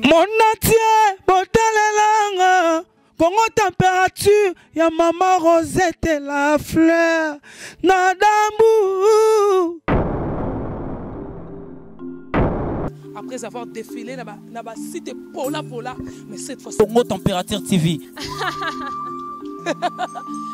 Monatie botalelanga Congo température ya mama Rosette la fleur na dambu. Après avoir défilé na ba, na ba cité pola pola, mais cette fois Congo Température TV.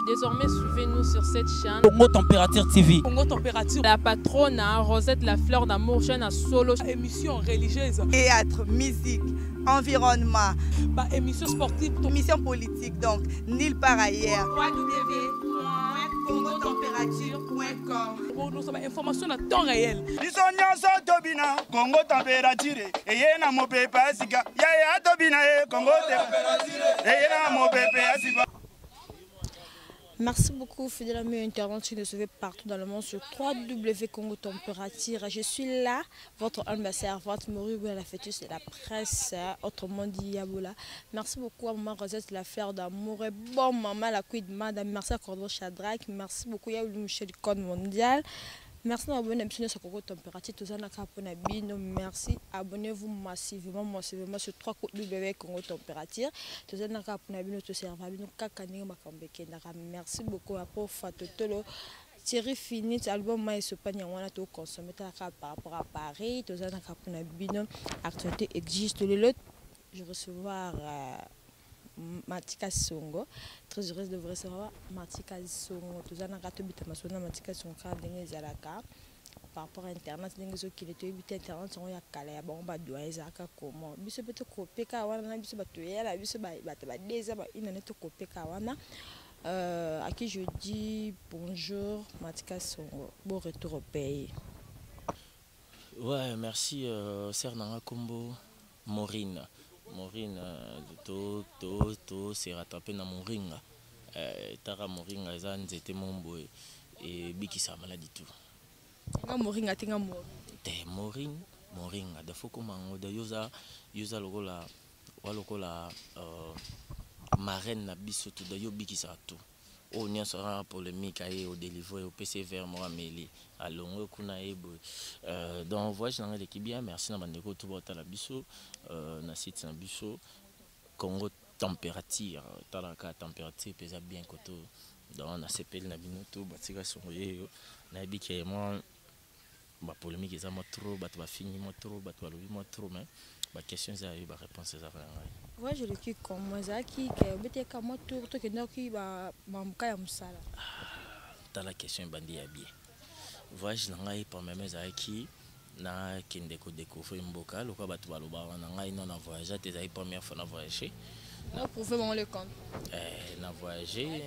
Désormais, suivez-nous sur cette chaîne. Congo Température TV. Congo Température. La patronne, hein, Rosette La Fleur d'Amour, chaîne à solo. Émission religieuse. Théâtre, musique, environnement. Bah, émission sportive. Émission politique, donc, nulle part ailleurs. www.congotemperature.com Nous sommes information à temps réel. Biso nyonso tobina Congo température eye na mopepe ya sika yaya tobina ye Congo température eye na mopepe ya sika. Merci beaucoup, fidèle ami internaute qui nous suivez partout dans le monde sur 3W Congo Température. Je suis là, votre humble servante, Maurice la fœtus de la presse, autrement dit Yabola. Merci beaucoup à maman Rosette, la fleur d'amour, et bon maman, la queen madame. Merci à Cordon Shadrach, merci beaucoup à Michel Code Mondial. Merci d'abonner à sur Congo Température, tout ça n'a qu'à bino. Merci, abonnez-vous massivement, massivement sur 3W Congo Température. Tout ça n'a qu'à bino, tout ça bino, kaka ndenge makambo ekendaka. Merci beaucoup à Prof Totolo. Thierry Finit, album Maï Sopani, on a tout consommé par rapport à Paris. Tout ça n'a qu'à bino. Actualité existe. Le lot, je recevoir Matika Songo. Très heureuse de vous recevoir Matika Songo. Tout ça n'a qu'à tout bita masona Matika Songo ndenge ezalaka par rapport à internet ndenge ezokende toyebi te internet yango ya kala ya bango badoyen ezalaka comment biso mpe tokopeka wana na biso bato yala biso bato badeza bainane tokopeka wana. À qui je dis bonjour Matika Songo, bon retour au pays. Ouais, merci sœur nanga kombo Maureen. Maureen to to to se rattraper na Moringa. Tara Moringa eza nzete mombo e bikisa maladie tout. Nga Moringa te nga Maureen. Te Maureen, Moringa da foko mango da yoza yoza lokola wa lokola marraine na biso tout da yo bikisa tout. O nyonso wana polémique aye o délivrer o PC vert mo ameli alongwe kuna ye boye. Donc voyage nanga eleki bien, merci na bandeko tout botala biso na site na biso Congo Température, talaka température pesa bien koto. Donc na sepeli na bino tout batika songo ye na yebi ke moi ba polémique eza mo trop, bato ba fingi mo trop, bato balobi mo trop, mais ba question eza yo ba réponse eza kaka ngai. Ouais, je le kiffe comme moi, Zaki, qui a été comme moi, tout, tout, qui n'a qui ba, ba, ya mosala. Ah, tala question bandi ya bien. Voyage na ngai par même Zaki na kende ko découvrir mboka lokola bato baloba wana ngai non na voyage te, ezali première fois na voyager. Na prouver mon le compte. Na voyager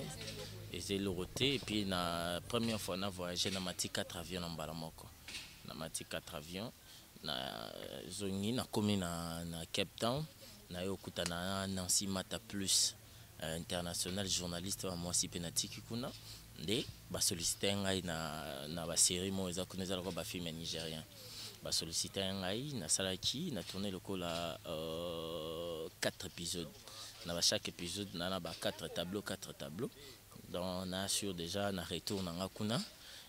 ezali eloko te, et puis na première fois na voyager na mati 4 avions na mbala moko. Na mati 4 avions na zongi na komi na Cape Town na yo okutana na Nancy Mata plus international journaliste wa mwasi pe na tiki kuna nde ba solliciter ngai na ba série mo eza kuna eza lokola ba film nigérien. Ba solliciter ngai nasalaki na tourner lokola 4 épisodes. Na ba chaque épisode na ba 4 tableaux, 4 tableaux. Donc na sur déjà na retour na nga kuna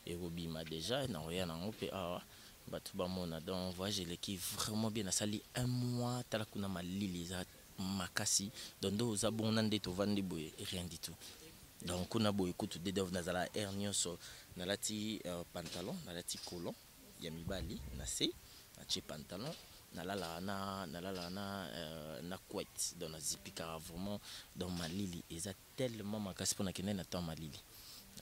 et robima déjà na roya na ngo pe awa bato bamona. Donc voyage eleki vraiment bien, nasali un mois tala kuna malili eza makasi. Donc ndo oza bon na nde tovandi boye rien du tout. Donc kuna boye kutu de dov nazala air nyonso nalati pantalon, nalati colon ya mibali na se, natie pantalon, nalala na, nalala na couette. Donc nazipikaka vraiment. Donc malili eza tellement makasi mpona kende na temps malili.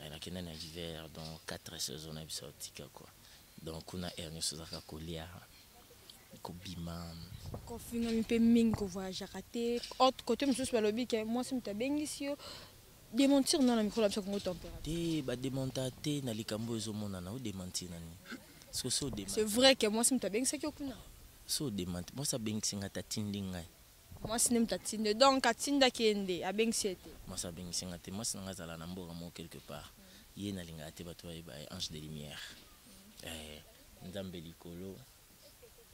Nakende na hiver, donc 4 saisons na biso tika quoi. Donc kuna air nyonso ezalaka kolia, kobima. Kofinga mpe mingi kovoyageaka te. Autre côté mosusu balobi ke mwasi moto abengisi yo démentir na micro na biso Congo Température. Te ba démenta te na likambo ezomonana, o démentir nani? Parce que so démentir. C'est vrai que mwasi moto abengisaki yo kuna. So démentir, mwasi abengisi nga te, atindi ngai. Mwasi nde moto atindi, donc atindaki ye nde abengisi ye te. Mwasi abengisi nga te, mwasi na nga azala na mboka moko quelque part. Ye nalingaka te bato bayeba ye, ange de lumière. Nzambe likolo,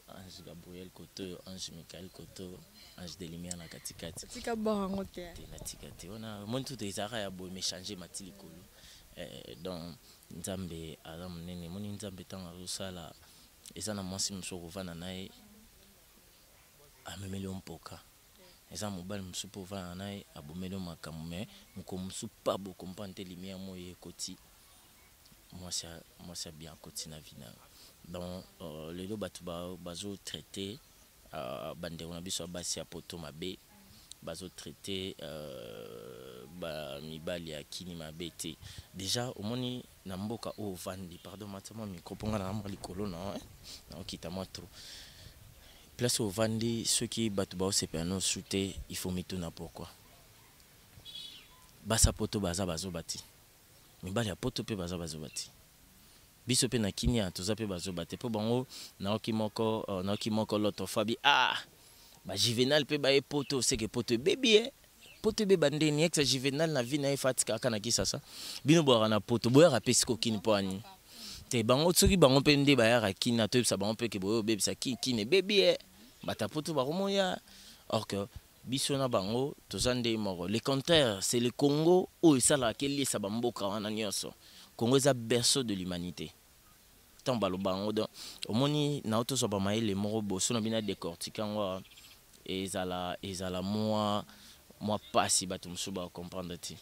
ange Gabriel koto, ange Michael koto, ange de lumière na katikati. Tika bord yango te. Te natika te. Wana moni tout ezalaka ya boye, mais changer mati likolo. Donc Nzambe aza monene, moni Nzambe ntango azosala eza na mwasi mosusu okovanda na ye. Amemeli yo mpoka. Eza mobali mosusu mpe ovanda na ye abomeli yo makambo mais mokolo mosusu pa bo comprendre te lumière moko eye ekoti mwasi mwasi ya bien akoti na vie na yo. Donc lelo batu bazo traiter bandeko na biso ya basi ya poto mabe, bazo traiter ba mibali ya kini mabe te. Dejà omoni na mboka oyo ovandi, pardon matisa mwa micro po nga naza mwa likolo na yo hein, naokita mwa trop. Place oyo ovandi soki batu bao sepela no su te il faut omituna pourquoi? Basi ya poto baza ba zoba te, mibali ya poto pe baza ba zoba te. Biso pe na kin awa toza pe ba zoba te po bango nayoki moko nayoki moko l'autre fois abi ah ba juvenal pe baye poto seke poto ebebi eh poto ebeba nde nini ex ya juvenal na vie na ye fa atika kaka na kisasa bino boyaka na poto boyaka pe siko kin po ya nini te bango soki bango pe nde bayaka kin na toyebisa bango pe ke boye obebisa kin kin ebebi eh bato ya poto bakomoya or que biso na bango toza nde moko le contraire c'est le Congo oyo esalaka ke eliesa ba mboka wana nionso Congo eza berceau de l'humanite tango baloba yango donc omoni nao tozwa ba mayele moko boso na bino decortique yango awa ezala ezala mua mua pasi bato mosusu ba comprendre te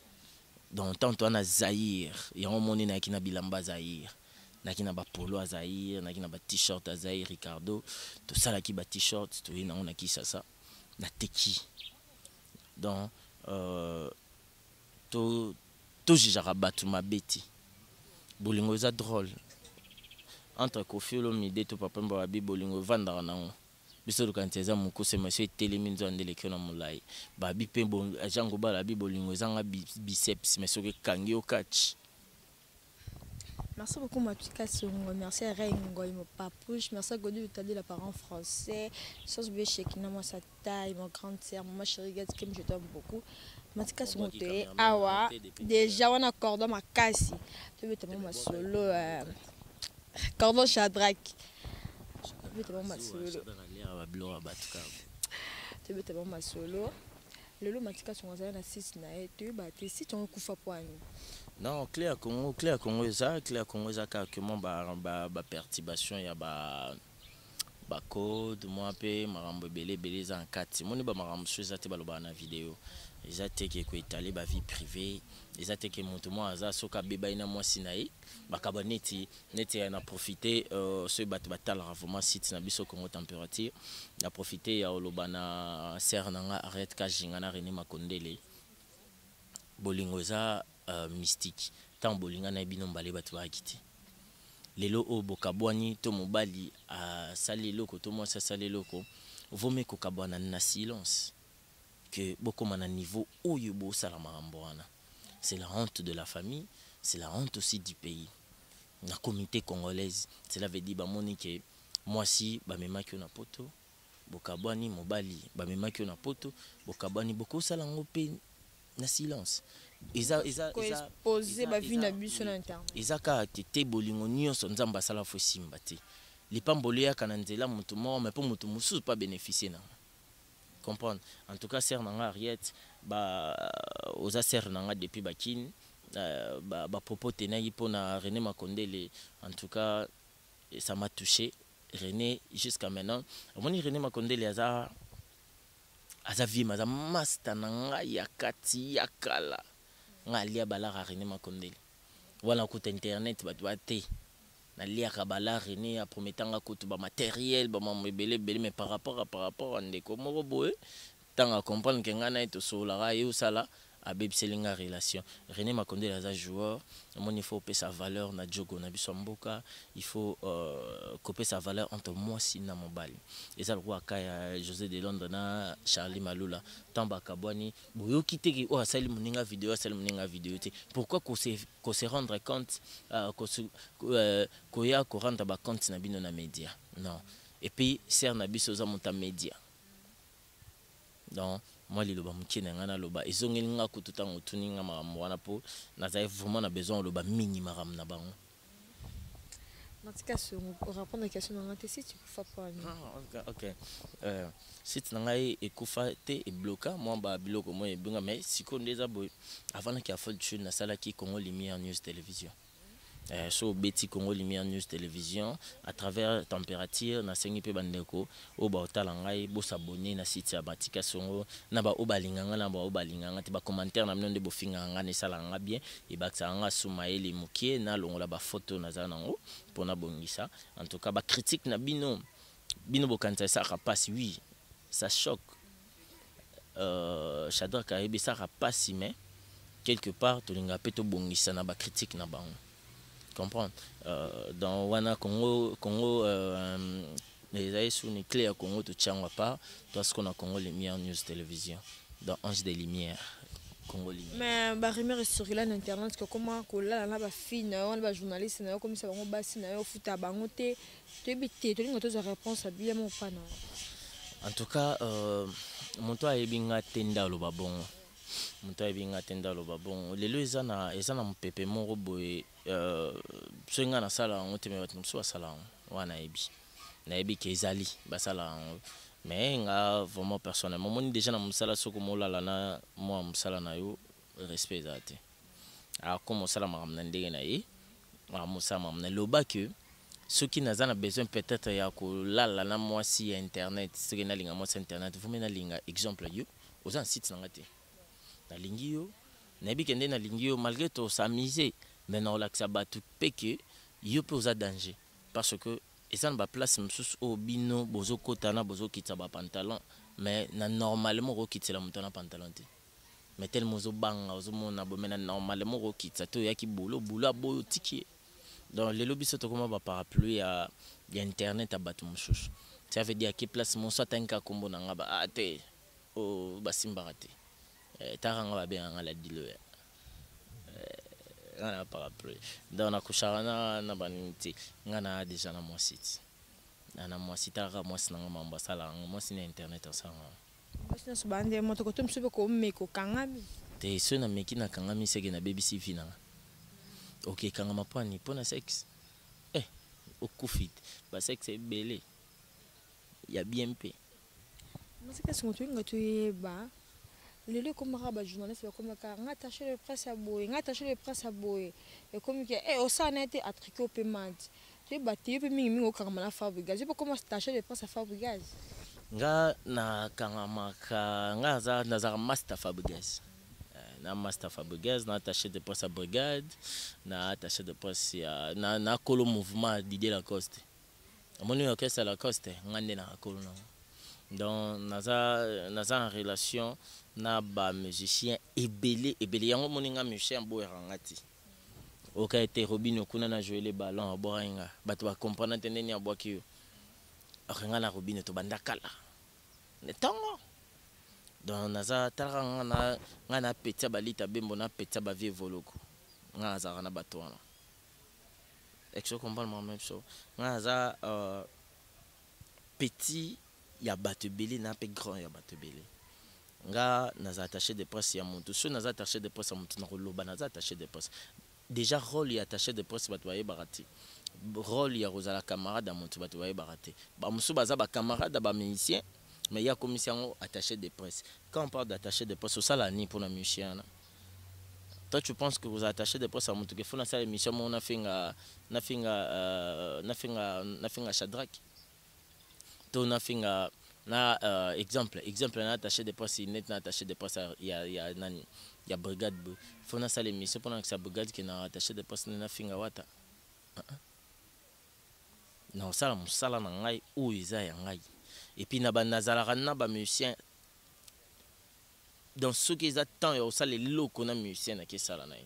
donc tango toza na Zaïre yango omoni nayaki na bilamba Zaïre nayaki na ba polo ya Zaïre nayaki na ba t-shirt ya Zaïre Ricardo tosalaki ba t-shirt toye nango na Kisasa nateki donc to to jugeaka batu mabe te bolingo eza drole entre koffi olomide to papa wemba babi bolingo evandaka nango biso tokanisa eza mukuse mais soki etelemi nzoka nde eleki yo na mulayi babi pe jean goubal abi bolingo ezanga biceps mais soki ekangi yo catch. Merci beaucoup Matuka Songo, merci à Ray Ngoy, mon papouche, merci à Godou Lutadi, la parent français, sans oublier Shekina, moi sa taille, mon grande sœur, maman chérie Gad Kim, je t'aime beaucoup. Matuka Songo te awa déjà on a cordon makasi. Tu veux te ma solo cordon Shadrach. Tu veux te ma solo. Tu veux te ma solo. Lelo Matika Songo azali na site na ye, toyeba te site yango ekufa mpo ya nini? Non, cle ya Congo, cle ya Congo eza, cle ya Congo eza kaka que mwa ba, ba, ba perturbation ya ba ba code mwa pe makambo ebele ebele eza na kati. Omoni ba makambo mosusu eza te balobaka na video. Eza te ke ko etaler ba vie privee, eza te ke moto moko aza soki abebani na mwasi na ye, bakaba neti Neti ya na profite soki batu batalaka vraiment site na biso Congo Temperature, na profite ya oloba na sœur na nga Harriet Kajinga na Rene Makondele, bolingo eza mystique, tango bolinganaki bino mbale batu bayaki te, lelo oyo bokabwani to mobali asali eloko to mwasi asali eloko, vaut mieux kokabwana na silence que bokoma na niveau oyo bosala makambo wana. C'est la honte de la famille, c'est la honte aussi du pays. Na comité congolaise, cela veut dire bamoni que mwasi bamemaki yo na poto, bokabwani, mobali bamemaki yo na poto, bokabwani, bokosala yango pe na silence. Eza eza eza Ko-exposer ba vie na biso na internet. Eza kaka te te bolingo nionso Nzambe asala faut esimba te. Lipamboli eyaka na nzela mutu moko mais po mutu mosusu pe a beneficier nango. Comprendre en tout cas sœur na nga Harriet ba oza sœur na nga depuis ba kin ba, ba propos tenaki pona Rene Makondele en tout cas ça m'a touche Rene jusqu'à maintenant omoni Rene Makondele aza aza vieux mais aza masta na nga ya kati ya kala nga alia balara Rene Makondele wana kuta internet bato ba te Naliaka ba la Rene a prometta nga kutu ba materiel ba mambo ebele ebele mais par rapport à par rapport à ndeko moko boye tango a comprendre que nga na ye tosololaka aye osala abebiseli nga relation. Rene Makondele aza joueur omoni il faut opesa valeur na djogo na biso ya mboka il faut kopesa valeur entre mwasi na mobali eza lokola cas ya Jose de Londres na Charly Malula tango bakabwani boyoki te ke oyo asali moninga video asali moninga video te pourquoi ko se ko se rendre compte koya ko rendre ba compte na bino na media non et puis sœur na biso oza moto ya media donc mwa liloba moke na ngai naloba ezongeli nga kutu ntango otuni nga makambo wana mpo nazali vraiment na besoin oloba mingi makambo na bango. Matika Songo, o répondre question na nga te site ekufa po nini? Ah, ok. Site na ngai ekufa te, ebloka mwa ba biloko mwa ebunga mais sikoyo nde eza boye avant nake ya Fortune nasalaki Congo Lumière News Television. Eh, so obeti Congo Lumière News Télévision à travers température, nasengi mpe bandeko oyo baotala ngai bosabone na site ya Matika Songo, na baoyo balinga ngai na baoyo balinga ngai te. Bacommentaire na bino nde bofingaka ngai na esalaka ngai bien, ebakisaka ngai su mayele mokie, nalongola bafoto naza nango mpo nabongisa. En tout cas, bacritique na bino, bino bokanisa esalaka mpasi, oui, ça choque. Shadrack ayebi esalaka mpasi, mais quelque part tolingaka mpe tobongisa na bacritique na bango, comprendre. Dans wana Congo ezali suni clé ya Congo, totia yango à part. Toasiko na Congo Lumière News Télévision, dans Ange des Lumières, Congo Lumière. Mais barumeur ecircula na internet ke okoma kolala na bafille na yo wana, bajournaliste na yo, okomisa bango basi na yo, ofuta bango te. Toyebi te, tolinga tozwa réponse ya bien moko pa na yo. En tout cas, moto ayebi nga te nde aloba bongo. Moto ayebi nga te nde aloba bongo. Lelo eza na mopepe moko boye. Soki nga nasala yango te, me bato mosusu basala yango wana, nayebi ke ezali basala yango. Mais nga vraiment, personnellement, omoni déjà na mosala, soki omolala na mwa mosala na yo, respect ezala te. Akoma osala makambo na ndenge na ye, mosala makambo na loba ke soki naza na besoin peut-être ya kolala na mwasi ya internet, soki nalinga mwasi ya internet, vumi nalinga. Exemple, yo oza na site na nga te, nalingi yo, nayebi ke nde nalingi yo malgré tos'amuse, mais naolakisa bato mpe ke yo mpe oza danger, parce que eza na baplace mosusu oyo bino bozokota na bozokitisa bapantalon, mais na normalement okokitela moto na pantalon te, mais tellement ozobanga, ozomona boye, mais na normalement okokitisa te. Oyaki bolo bolo aboyi, otiki ye. Donc lelo biso tokóma baparapluie ya internet ya bato mosusu. Ça veut dire ake place moso atangi kaka nkombo na nga ba ah te, oyo basimbaka te. Taka nga babengaka nga la dilo ya nga na parapluie. Donc nakushaka na banini te. Nga na déjà na mwasi ti na mwasi, talaka mwasi na nga, mambo asalaka nga, mwasi na internet asalaka nga. Mwasi nyonso bande moto koto mosusu mpe komeka okangami. Te, soki nameki nakangami, seke nabebisi vie na nga. Ok, ekangama mpo ani? Mpo na sexe, okufi te. Basexe ebele ya bien mpe. Masika songo, tolinga toyeba, lelo ekomaka bajournaliste bakomaka nga attaché de presse ya boye, nga attaché de presse ya boye, ekomi ke osala na ye te, atrike mpe mante. Toyeba te, yo mpe mingimingi okangama na Fabrigas, yo mpe okoma attaché de presse ya Fabrigas? Nga nakangamaka, nga nazalaka master Fabrigas, na master Fabrigas, na attaché de presse ya brigade, na attaché de presse ya na kolo mouvement Didier Lacoste. Omoni orchestre Lacoste, nga nde na kolo nango. Donc naza en relation na bamusicien ebele ebele. Yango omoni nga musicien aboyaka nga ti oka ete Robino kuna na joele ballon abwakaki nga, bato bacomprendre te ndeni abwaki yo. Ok, nga na Robino tobanda kala ntongo. Donc naza talaka nga na nga na petit ya balita bembo, na petit ya bavie voloko. Nga nazalaka na bato wana. Est-ce que comprendre moi même so nga naza petit ya bato ebele na mpe grand ya bato ebele. Nga naza attaché de presse ya motu. Soki naza attaché de presse ya motu, nakoloba naza attaché de presse. Déjà rôle ya attaché de presse, bato bayebaka te. Rôle ya kozala camarade ya motu, bato bayebaka te. Bamosusu baza bacamarade ya bamusicien, mais ye akomisi yango attaché de presse. Quand on parle d'attaché de presse, osala nini mpona musicien wana? Toi, tu penses que vous attaché de presse ya motu ke fo nasala émission moko, nafinga Shadrack to nafinga na exemple na attaché de presse net, na attaché de presse ya nani, ya brigade boye, fo nasala émission mpona nakisa brigade ke na attaché de presse nde nafinga wata. Uh -uh. Na kosala mosala na ngai oyo eza ya ngai. Et puis na nazalaka na bamusicien. Donc soki eza temps ya kosala eloko na musicien, naki esala na ye.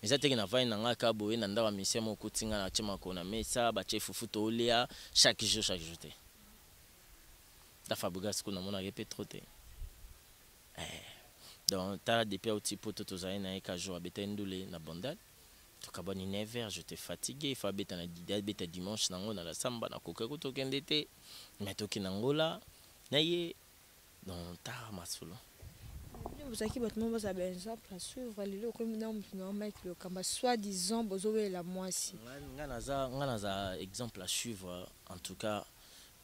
Eza teke navandi na ngai kaka boye na ndako ya musicien moko, okoti ngai na tie makolo na mesa, batie fufu, tolia chaque jour, chaque jour te. Ta Fabrigas kuna namonaka ye mpe trop te. Donc tala, depuis auti poto, tozali na ye ka jour abetaki ndule na Bandal, tokabwani 9 heures, j'étais fatigué. Fa abeta na abeta dimanche nango na la samba, nakokaki tokende te, mais tokende Angola na ye. Donc tara masolo. Bino bozalaki bato moko bazala baexemple à suivre. Lelo okomi na motu na Mike Lokamba, soit disant bozowelela mwasi. Nga naza exemple à suivre, en tout cas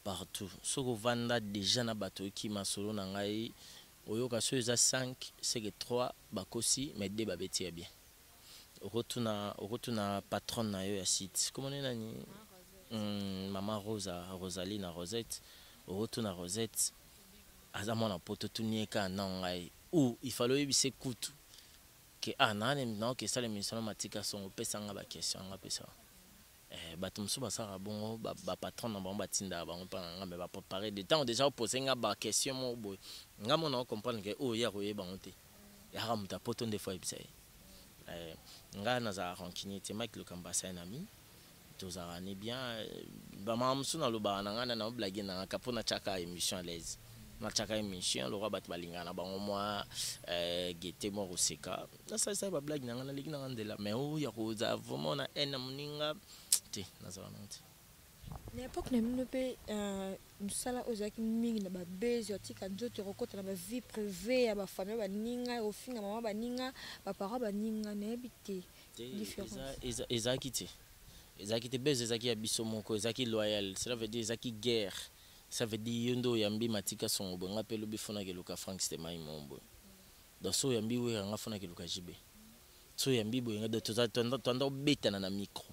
partout. Soki ovanda déjà na bato, oyoki masolo na ngai, oyoka soki eza 5, seke 3 bakosi, mais 2 babeti ya bien. Okotuna, okotuna patronne na yo ya site. Comment on est nani? Maman Rosa, Rosalie na Rosette. Okotuna Rosette. Aza mwana poto tuni ye kaka na ngai. Ou il fallait oyebisa kutu ke ah na na oke sala émission na Matika Songo pesa nga ba question nga pesa. Eh, bato mosusu basalaka bongo ba patron na bango batindaka bango mpa na nga mais ba préparer de temps déjà opose nga ba question moko boye nga mona o comprendre ke oyo ye akoyeba yango te yaka moto ya poto nde fo ayebisa ye. Eh, nga nazalaka rancunier te. Mike Lokamba c'est un ami, tozalaka ni bien. Bamaka mosusu nalobaka na nga na naoblage na nga ka mpo natiaka émission à l'aise, natiaka émission lokwa bato balingaka na bango mwa gaieté mwa koseka, nasalisa bablague na nga, naleki na nga nzela. Mais oyo ya kozala vraiment na haine na moninga te, nazala nango te. Na époque na bino mpe, mosala oyo ezalaki mingi na babezi, atika nzoto ekokɔta na bavie privée ya bafamille baninga, ekofinga mama baninga, baparent baninga, nayebi te différence. Ezalaki te, ezalaki te. Bese ezalaki ya biso moko, ezalaki loyal. Cela veut dire ezalaki guerre. Ça veut dire yo nde oyambi Matika Songo boye, nga mpe lobi fonaki eluka Frank Stemai mo boye. Donc so oyambi Wera, nga fonaki eluka JB. So oyambi boye, nga donc toanda obetana na micro.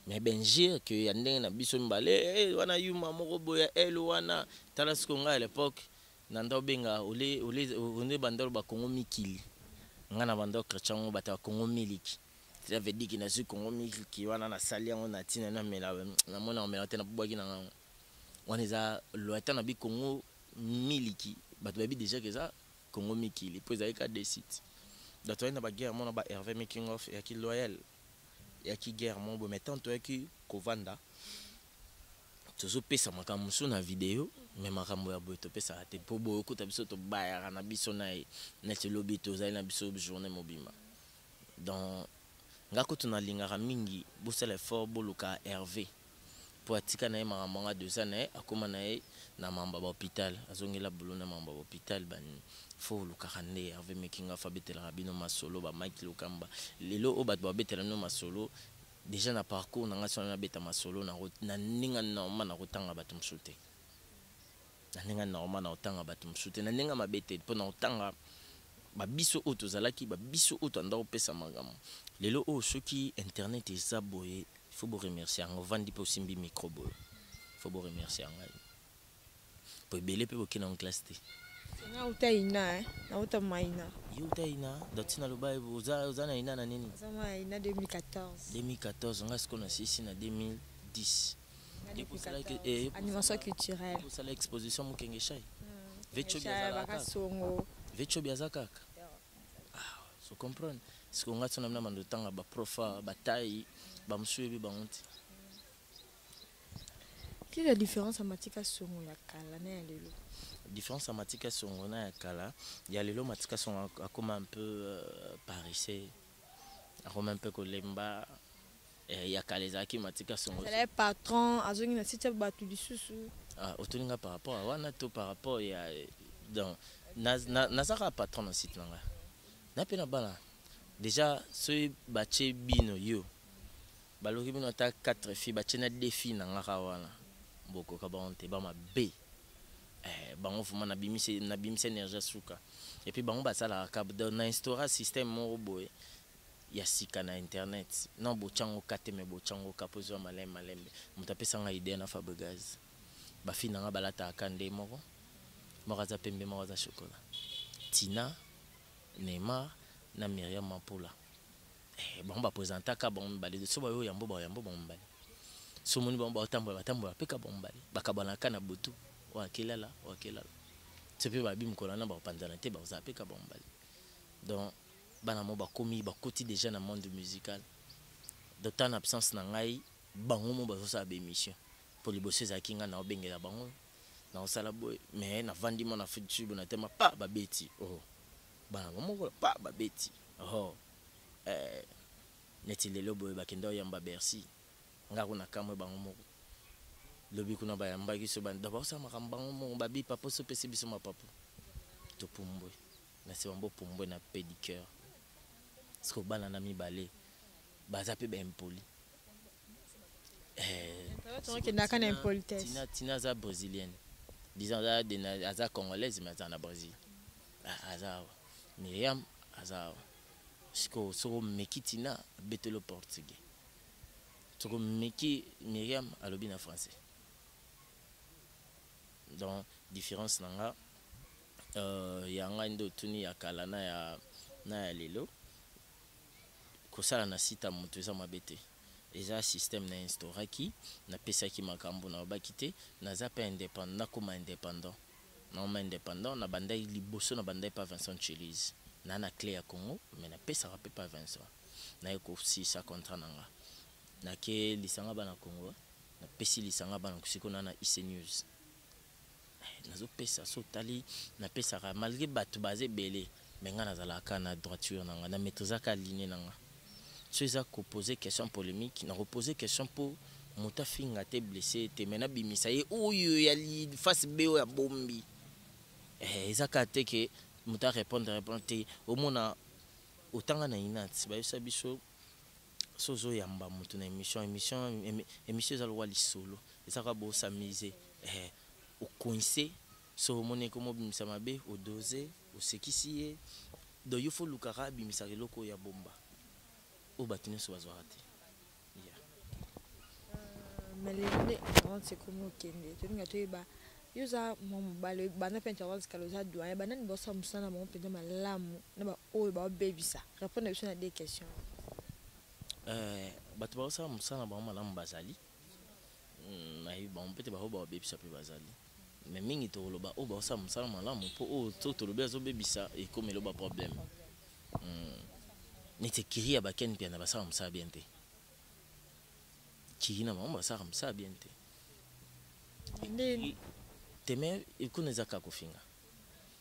Mais benjir ke ya ndenge na biso mibale, wana yuma moko boye ele wana. Tala sikoyo ngai à l'époque nanda obenga ole ole onde banda oloba Congo mikili, nga na banda chrétien ngo bato ya Congo miliki. Ça veut dire que nazwi Congo miliki wana, nasali yango na ntina namela, namona omela te, nabwaki na ngango wana. Eza loyata na bi Congo miliki, bato bayebi déjà ke eza Congo mikili mpo ezalaki ka deux sites. Donc toyaki na baguerre mona ba Hervé making of, eyaki loyal, eyaki guerre moko boye. Mais tant toyaki kovanda, tozopesa makambo mosusu na video, mais makambo ya boye topesaka te, mpo boye okuta biso tobayaka na biso na ye neti lobi tozali na biso journée mobimba. Donc nga kutu nalingaka mingi bosala effort, boluka Hervé mpo atika na ye makambo anga dosa na ye, akóma na ye na mambo ya bahôpital, azongela bolo na mambo ya bahôpital. Bani fo olukaka nde Hervé Making of, abetelaka bino masolo. Bamike Lokamba lelo oyo bato babetela bino masolo déjà na parcours na ngai. So nabeta masolo na ndenge normal, nakotanga bato mosusu te. Na ndenge normal, nakotanga bato mosusu te na ndenge mabe te, mpo na kotanga babiso oyo tozalaki, babiso oyo toanda kopesa makambo. Lelo oyo soki internet eza boye, faut boremercier yango. Ovandi mpe osimbi micro boye, faut boremercier ngai, po ebele mpe bokende yango classe te. Nauta ina, nauta maina. Yo uta ina, donc ntina loba oza na ina na nini? Aza mwa ina 2014. 2014, nga sikoyo nasisi na 2010. Animation culturelle. Osala exposition Mokenge Shai. Bakasongo. Vechobi aza kaka so comprendre. Sikoyo nga so na mina bando otanga baprofa batai bamosusu, oyebi bango te. Quelle est la différence ya Matika Songo ya kala na ya lelo? Différence ya Matika Songo na ya kala, ya lelo, Matika Songo akoma un peu paresseux, akoma un peu kolemba. Ya kala ezalaki Matika Songo azalaki patron, azongi na site ya bato lisusu. Ah, otoninga par rapport à wana to par rapport ya? Donc naza kaka patron na site na ngai na mpe na bana déjà. Soki batie bino, yo baloki bino ata 4 filles, batie na 2 filles na nga kaka wana, bokoka bango te, bamabe. Bango vraiment nabimisi énergie ya suka. Et puis bango basalaka ka na instaura système moko boye ya sika na internet. Non, botyango ka te, me botyango ka mpo ezwa malembe malembe. Moto apesanga idée na Fabregas, bafille na nga balataka ka nde moko moko, aza pembe, moko aza chocolat, Tina Neymar na Miriam Mampula. Bango baprésentaka bango mibale. So bayo yambo bayambo bango mibale, so omoni bango baotambola, batambola mpe ka bango mibale, bakabwanaka na butu, oyo akelala, oyo akelala. So mpe babi mokolo wana bakopanzana te, bakozala mpe ka bango mibale. Donc bana mo bakomi, bakoti déjà na monde musical. Donc ntango na absence na ngai, bango mo bazosala baémission, mpo liboso ezalaki ngai naobengela bango, naosala boye. Mais navandi mo na Afrique du na tema pa babeti, oh bana moko pa babeti, oh neti lelo boye bakende oyamba Bercy, nga kuna kamwe bango moko. Lobi kuna bayambaki so donc baosala makambo bango moko. Babi papa so opesi biso mapapu, topumbwe na nsima, bopumbwe na pédicure. Siko bana na mibale baza mpe baimpoli. Okendaka na impolitesse. Tina, Tina aza brésilienne, disons aza congolaise mais aza na Brésil. Ah, aza awa. Miriam aza awa. Sikoyo soki omeki Tina abeteli yo portugais, soki omeki Myriam alobi na français. Donc difference na nga euh, ya ngai nde otuni ya kala na ya, na ya lelo. Kosala na site ya moto eza mabe te, eza système na instauraki, napesaki makambo nalobaki te naza pe independant, nakoma independant. Nakoma independant, nabandaki liboso nabandaki pa Vincent Chiliz, na na cle ya Congo mais napesaka pe pa Vincent. Naye kosisa contrat na nga, nake lisanga bana Congo, napesi lisanga bana sikoyo na na IC News. Nazopesa so otali napesaka malgré bato baza ebele, mais nga nazalaka na droiture na nga, na maîtrisaka ligne na nga. So eza koposer question polémique, nakoposer question mpo moto afinga te, blessé te, mais nabimisa ye oyo ya face B oyo abombi. Eza kaka te ke moto arépondre répondre te. Omona otanga na INAT bayebisa biso so ozoyamba moto na émission, émission, émission eza lokola lisolo, eza kaka bosamize. Ocoince so omoni ekoma obimisa mabe, odose osekisi ye. Donc yo fo olukaka abimisaka eloko oyo ya bomba oyo bato nyonso bazwaka te. Mais lelo nde internet ekomi okende, tolinga toyeba yo oza mwa mobali banda mpe internet kala, oza doyen, banani baosala mosala na bango mpenza malamu na baoyo baobebisa? Répondre biso na deux questions. Bato baosala mosala na bango malamu bazali, nayebi bango mpe te. Baoyo baobebisa mpe bazali, mais mingi tokoloba oyo baosala mosala malamu, mpo oyo to tolobi azobebisa ekomeli ba problème. Neti ekiri ya bakeni mpiana, basala mosala bien te. Kiri na bango basalaka mosala bien te te, mais kuna eza kaka kofinga.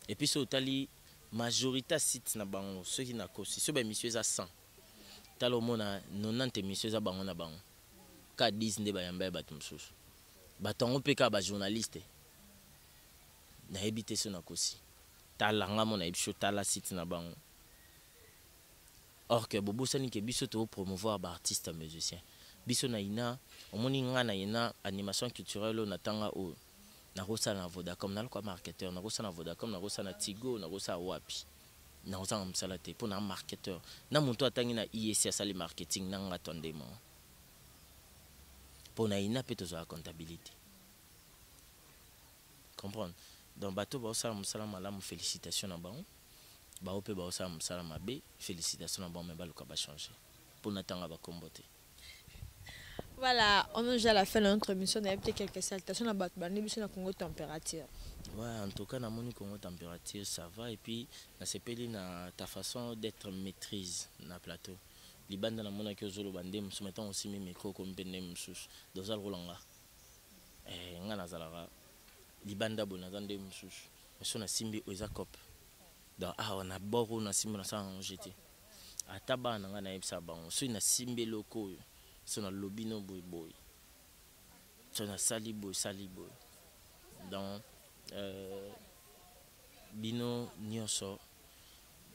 Et puis soki otali majorité ya site na bango, soki nakosi, soki baémission eza 100, tala omona 90 émission eza bango na bango, ka 10 nde bayamba ya bato mosusu. Bato yango mpe kaka bajournaliste, nayebi te so nakosi. Tala nga mo nayebi so, tala site na bango. Or que bobosani ke biso topromouvoir baartiste musicien. Biso na ina, omoni nga na ina animation culturelle oyo natanga, oyo nakosala na Vodacom, naloka marketeur, nakosala na Vodacom, nakosala na Tigo, nakosala wapi, nakozanga mosala te mpo na marketeur. Na moto atangi na IEC, asali marketing na nga to ndemo mpo na ina mpe tozwaka comptabilité, comprendre. Donc bato baosala mosala malamu, félicitation na bango. Bao mpe baosala mosala mabe, félicitation na bango, me baluka bachange mpo natanga bakombo te. Voilà, on est déjà à la fin de notre émission. On a peut-être quelques salutations à bato bandi biso na Congo Température. Ouais, en tout cas, namoni Congo Température, ça va. Et puis, nasepeli na ta façon d'être maîtrise na plateau. Libanda namonaki ozoloba nde mosusu, maintenant osimbi micro okomi mpe nde mosusu. Donc oza lokola nga. Nga nazalaka libanda boye, naza nde mosusu. Mais so nasimbi oyo eza cope. Donc awa na bord oyo nasimbi, nasala yango jete. Ata bana na ngai nayebisa bango, soki nasimbi eloko oyo, so nalobi no boye boye, so nasali boye sali boye. Donc bino nyonso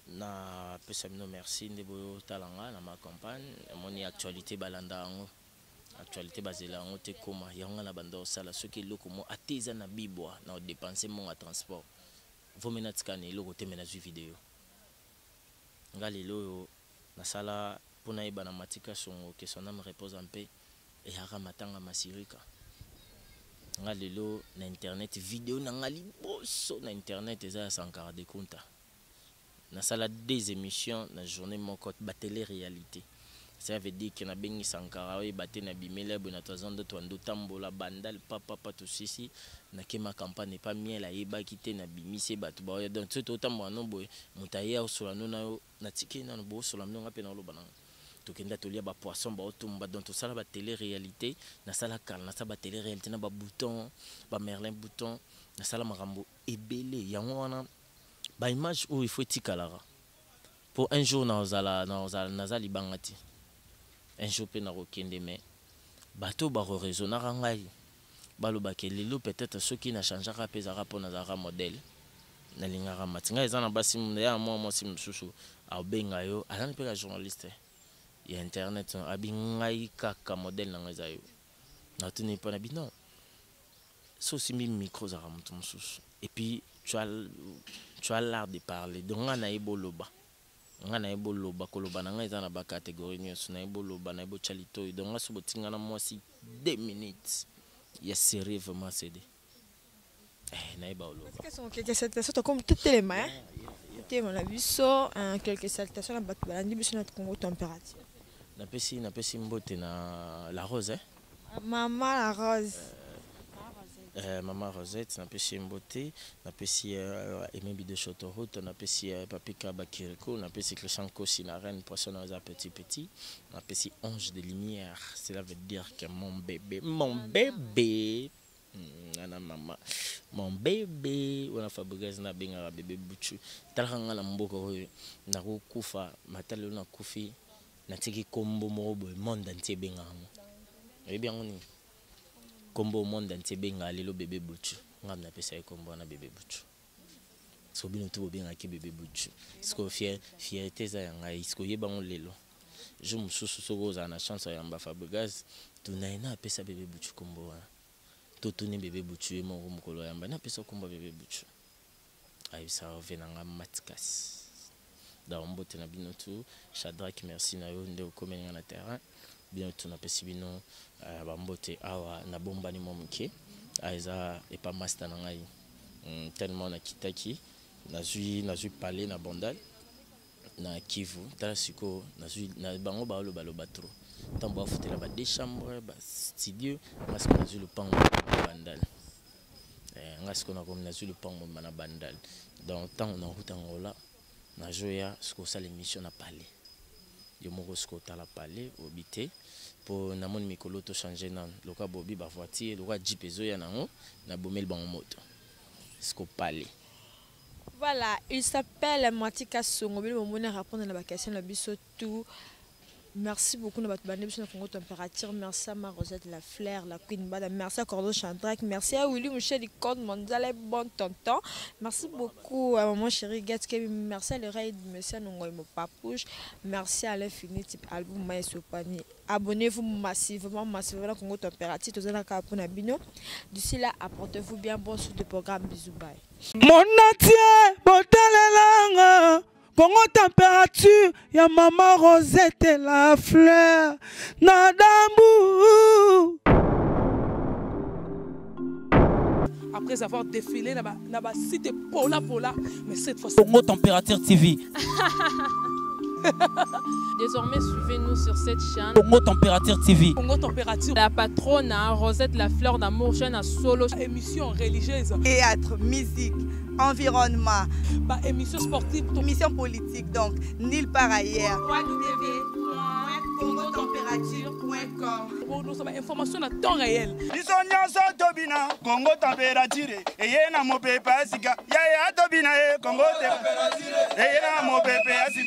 napesa bino merci nde boyotala nga na ma campagne. Namoni actualité, balanda yango actualité, bazela yango te koma yango. Nga na banda kosala soki eloko mo ate eza na bibwa na odepense mbongo ya transport, vomi natika na eloko te, me nazwi video. Nga lelo oyo nasala mpo nayeba na Matika Songo, que son âme repose en paix, eyaka matanga masirika. Nga lelo na internet, video na nga liboso na internet eza ya Sankara de Kunta. Nasala deux émissions na journée moko, batélé réalité. Ça veut dire que nabengi Sankara oyeba te, nabimeli boye na toza ndoto ando tambola bandal papapa tosisi nakema campagne epa miel, ayebaki te, nabimisi ye bato baoya. Donc soki totambola no boye, moto aye aosola no na yo, natiki nano boosola mnonga mpe naoloba nanga, tokenda tolia bapoisson baotumba. Donc tosala batélé réalité, nasala kala, nasala batélé réalité na babouton, bamerlin bouton, nasala makambo ebele. Yango wana baimage oyo ifo etikalaka mpo un jour nazala naza libanga te, un jour mpe nakokende, mais bato bakoraisonnaka ngai, balobaka lelo peut-être soki nachangeaka mpe ezalaka mpo nazalaka modèle, nalingaka mati ngai. Eza na basi ya mwa mwasi mosusu abenga yo, azali mpe ka journaliste ya internet, abi ngai kaka modèle na ngai eza yo. Natuni mpo na bino, so osimbi micro ozalaka moto mosusu, et puis tu as l'art de parler. Donc ngai nayebi oloba. Nga nayebi oloba, koloba na ngai eza na bacatégorie nyonso. Nayebi oloba, nayebi otya litoi. Donc nga so botinga na mwasi 2 minutes ya série, vraiment cd nayeba oloba. Quelques salutations, tokomi totelema telema na biso. Quelques salutations na bato balandi biso na Congo Température. Napesi mbote na La Rose, eh? Mama La Rose. Mama Rosette, napesi ye mbote. Napesi Aimé Bido Chotoroute, napesi Papika Bakiriko, napesi Christian Kosi na Reine Poisson aza petit petit, napesi Ange de Lumière, cela veut dire que mon bébé, mon bébé nana mama, mon bébé wana Fabrigaz nabengaka bébé Buchu. Talaka nga na mboka oyo nakokufa mata lelo, nakufi natiki kombo moko boye, monde entier ebengaka yango. Oyebi yango nini? Kombo monde entier ebengaka lelo bébé Buchu. Nga napesa ye kombo wana bébé Buchu. Siko bino tu bobengaki bébé Buchu. Siko fierté eza ya ngai. Siko oyeba yango lelo, jour mosusu soki ozala na chance oyamba Fabrigaz, tuna ye na apesa bébé Buchu kombo wana. Totuni bébé Buchu ye moko mokolo oyamba na apesa kombo bébé Buchu, ayebisaka ove na nga Matkas. Donc mbote na bino tu. Shadrack, merci na yo nde okomeli nga na terrain. Bino tu napesi bino bambote. Awa nabombani mwa moke, eza epa master na ngai tellement nakitaki, nazwi palais na Bandal na Kivu. Tala sikoyo nazwi na bango baolobaloba trop ntango bafutela ba deux chambre, ba studio. Nga sikoyo nazwi lopango na Bandal. Nga sikoyo nakomi nazwi lopango na Bandal. Donc ntango nakuta Ngola, nazoya sikoyo osala émission na palais yo moko. Sikoyo otala palais obi te, mpo namoni mikolo tochange nano lokola bobi bavoiture, lokola jeep ezoya nango, nabomeli bango moto siko palais. Voilà, il s'appelle Matika Songo. Bino bomoni répondre na ba question na biso tout. Merci beaucoup na bato bande biso na Congo Température. Merci à ma Rosette La Fleur, la Queen Bada. Merci à Cordon Chandrak. Merci à Willy Michel Icône Mondial, bon tonton. Merci beaucoup à maman chérie Gatske. Merci à l'oreille de monsieur Nongoy Papouche. Merci à l'infini type album Maïsopani. Abonnez-vous massivement, massivement à Congo Température. Tous les cas pour bino. D'ici là, apportez-vous bien. Bon suite de programme. Bisous, bye. Mon entier, botalelanga Congo Température ya mama Rosette La Fleur na dambu. Après avoir défilé na ba site pola pola, mais cette fois Congo Température TV. Désormais, suivez-nous sur cette chaîne. Congo Température TV. Congo Température. La patronne, hein, Rosette La Fleur d'amour, chaîne à solo. Émission religieuse. Théâtre, musique, environnement. Bah, émission sportive. Émission politique, donc, nulle part ailleurs. www.congotempérature.com. Bon, nous sommes information à temps réel. Biso nyonso tobina Congo Température eye na mopepe ya sika. Yaya tobina ye Congo eye na mopepe ya sika.